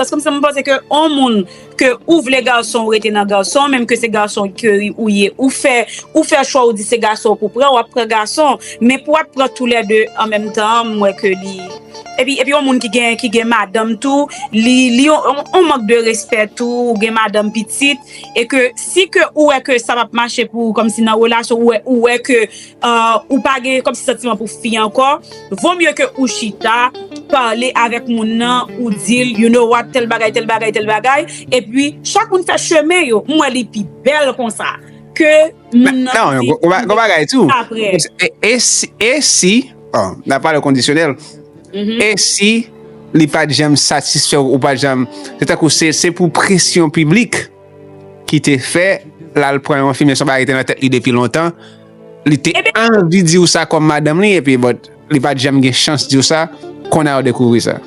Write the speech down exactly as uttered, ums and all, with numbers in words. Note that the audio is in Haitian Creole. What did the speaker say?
Paske m sanm panse ke yon moun ke ou vle gason, ou rete nan gason, menm ke se gason ke ou ye, ou fè, ou fè chwa, ou di se gason pou pran, w ap pran gason. Men pou w ap pran toulède an menm tan, m wè ke li. Epi, epi yon moun ki gen, ki gen madanm tou, li, li yon, yon, yon mank de respè tou, ou gen madanm pitit, e ke si ke ou wè ke sa p ap mache pou ou, kòmsi nan relasyon, ou wè, ou wè ke, euh, ou pa gen kòmsi santiman pou fi ankò, vo mye ke ou chita, pale avèk moun nan, ou di l, you know what, tèl bagay, tèl bagay, tèl bagay, epi chak moun fè chemen yo, m wè li pi bèl konsa, ke moun nan di, non, gon bagay tou. E, e si, e si, bon, n ap pale kondisyonèl, e si li pa t janm satisfè w, ou pa t janm, se tankou se, se pou presyon piblik ki te fè l al pran yon fi, men se yon bagay ki te nan tèt li depi lontan, li te anvi di w sa kòm madanm li, epi but, li pa t janm gen chans di w sa, kounye a w dekouvri sa.